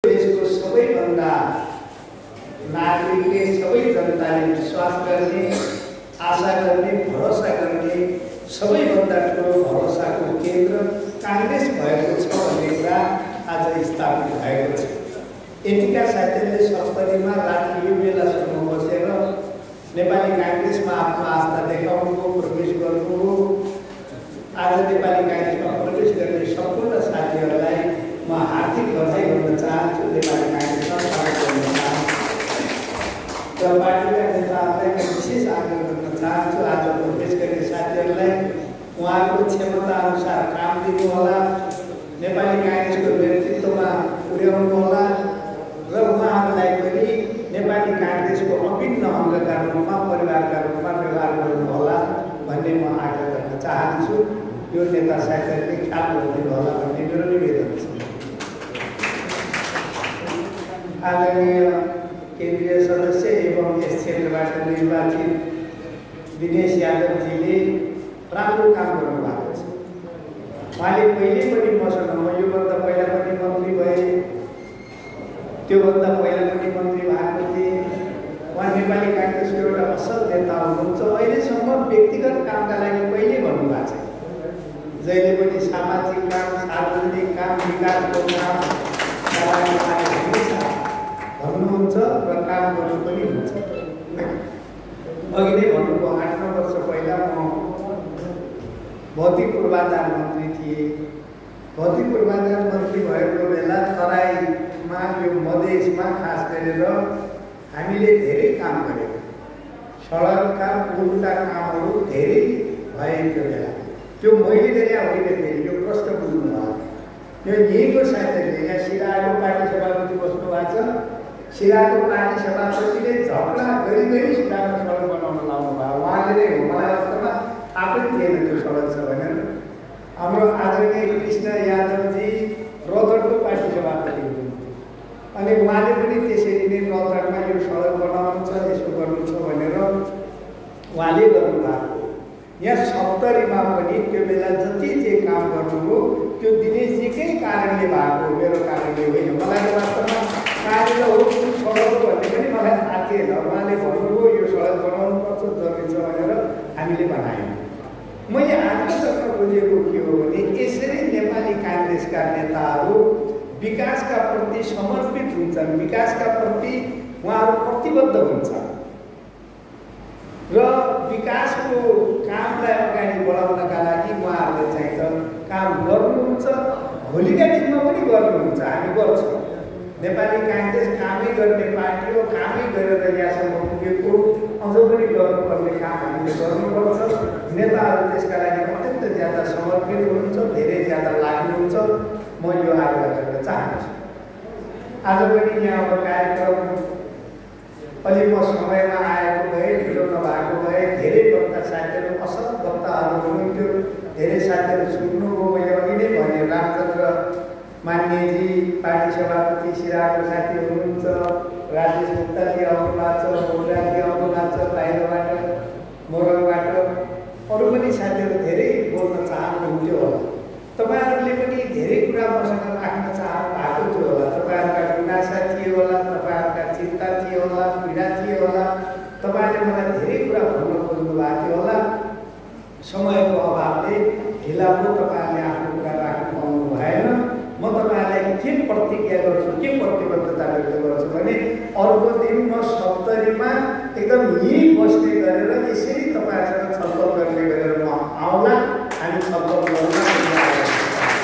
देशको सबैभन्दा नागरिकले सबै जनताले विश्वास गर्ने, आशा गर्ने, भरोसा गर्ने सबैभन्दा ठुलो भरोसाको केन्द्र काङ्ग्रेस भएको छ भन्ने कुरा आज स्थापित भएको छ। यतिका साथीहरूले 70मा राति यो बेलासम्म बसेर नेपाली काङ्ग्रेसमा आफ्नो आस्था देखाउनुभयो, प्रवेश गर्नुभयो। आज नेपाली काङ्ग्रेसमा प्रवेश गर्ने सम्पूर्ण साथीहरूलाई म हार्दिक बधाई गर्न चाहन्छु, नेपाली काङ्ग्रेसमा स्वागत गर्न चाहन्छु र पार्टीका नेताहरूलाई म विशेष आग्रह गर्न चाहन्छु, आज प्रवेश गर्ने साथीहरूलाई उहाँको क्षमता अनुसार काम दिनुहोला, नेपाली काङ्ग्रेसको नेतृत्वमा पुर्याउनुहोला र उहाँहरूलाई पनि नेपाली काङ्ग्रेसको अभिन्न अङ्गका रूपमा, परिवारका रूपमा व्यवहार गर्नुहोला भन्ने म आग्रह गर्न चाहन्छु। यो नेता साथीहरूले ख्याल गरिदिनु होला भन्ने मेरो निवेदन छ। आदरणीय केन्द्रीय सदस्य एवं यस क्षेत्रबाट निर्वाचित दिनेश यादवजीले राम्रो काम गर्नुभएको छ। उहाँले पहिले पनि मसँग, म योभन्दा पहिला पनि मन्त्री भए, त्योभन्दा पहिला पनि मन्त्री भएको थिएँ। उहाँ नेपाली काङ्ग्रेसको एउटा असल नेता हुनुहुन्छ। अहिलेसम्म व्यक्तिगत कामका लागि कहिले भन्नुभएको छैन। जहिले पनि सामाजिक काम, सार्वजनिक काम, विकासको काम भन्नुहुन्छ र काम गर्नु पनि हुन्छ। अघि नै भन्नुभयो 8-9 वर्ष पहिला म भौतिक पूर्वाधार मन्त्री थिएँ। भौतिक पूर्वाधार मन्त्री भएको बेला तराईमा, यो मधेसमा खास गरेर हामीले धेरै काम गरेको, सडकका पुलका कामहरू धेरै भएको बेला त्यो मैले गरे होइन, फेरि यो प्रश्न बुझ्नु भयो। यो यहीँको साथीहरूले, यहाँ सिराहाको पार्टी सभापति बस्नु भएको छ, सिराहाको पार्टी सभापतिले झगडा गरी सिराहाको सडक बनाउन लाउनु भयो। उहाँले नै हो, मलाई वास्तवमा आफै थिएन त्यो सडक छ भनेर। हाम्रो आदरणीय कृष्ण यादवजी रौतहटको पार्टी सभापति हुनुहुन्थ्यो अनि उहाँले पनि त्यसरी नै रौतहटमा यो सडक बनाउनु छ, यसो गर्नु छ भनेर उहाँले गर्नुभएको। यहाँ 70मा पनि त्यो बेला जति जे काम गर्नुभयो त्यो दिनेशजीकै कारणले भएको, मेरो कारणले होइन। मलाई वास्तवमा कार्य हो सडक हो भन्ने पनि मलाई थाहा थिएन। उहाँले भन्नुभयो यो सडक बनाउनुपर्छ, जरुरी छ भनेर हामीले बनायौँ। मैले आग्रह गर्न खोजेको के हो भने यसरी नेपाली काङ्ग्रेसका नेताहरू विकासका प्रति समर्पित हुन्छन्, विकासका प्रति उहाँहरू प्रतिबद्ध हुन्छन् र विकासको कामलाई अगाडि बढाउनका लागि उहाँहरूले चाहिँ काम गर्नुहुन्छ। भोलिका दिनमा पनि गर्नुहुन्छ, हामी गर्छौँ। नेपाली काङ्ग्रेस कामै गर्ने पार्टी हो, कामै गरेर यहाँसम्म पुगेको, अझ पनि गर्नुपर्ने काम हामीले गर्नुपर्छ। नेताहरू त्यसका लागि अत्यन्त ज्यादा समर्पित हुनुहुन्छ, धेरै ज्यादा लाग्नुहुन्छ। म यो आग्रह गर्न चाहन्छु। आज पनि यहाँ अब कार्यक्रम अलि म समयमा आएको भए, ढिलो नभएको भए धेरै वक्ता साथीहरू, असल वक्ताहरू हुनुहुन्थ्यो, धेरै साथीहरू सुन्नुभयो। मैले अघि नै भने रामचन्द्र मान्यजी पार्टी सभापति सिराहाको साथी हुनुहुन्छ, राजेश गुप्ताजी आउनु भएको छ, मोराजी आउनु भएको छ बाहिरबाट, मोरङबाट, अरू पनि साथीहरू धेरै बोल्न चाहनुहुन्थ्यो होला। तपाईँहरूले पनि धेरै कुरा मसँग राख्न चाहनु भएको थियो होला। तपाईँहरूका गुनासा थिए होला, तपाईँहरूका चिन्ता थिए होला, पीडा थिए होला, तपाईँहरूले मलाई धेरै कुरा भन्न खोज्नु भएको थियो होला। समयको अभावले ढिला पो तपाईँहरूले आफ्नो कुरा राख्नु पाउनु भएन। म तपाईँहरूलाई के प्रतिज्ञा गर्छु, के प्रतिबद्धता व्यक्त गर्छु भने अर्को दिन म 70मा एकदम यही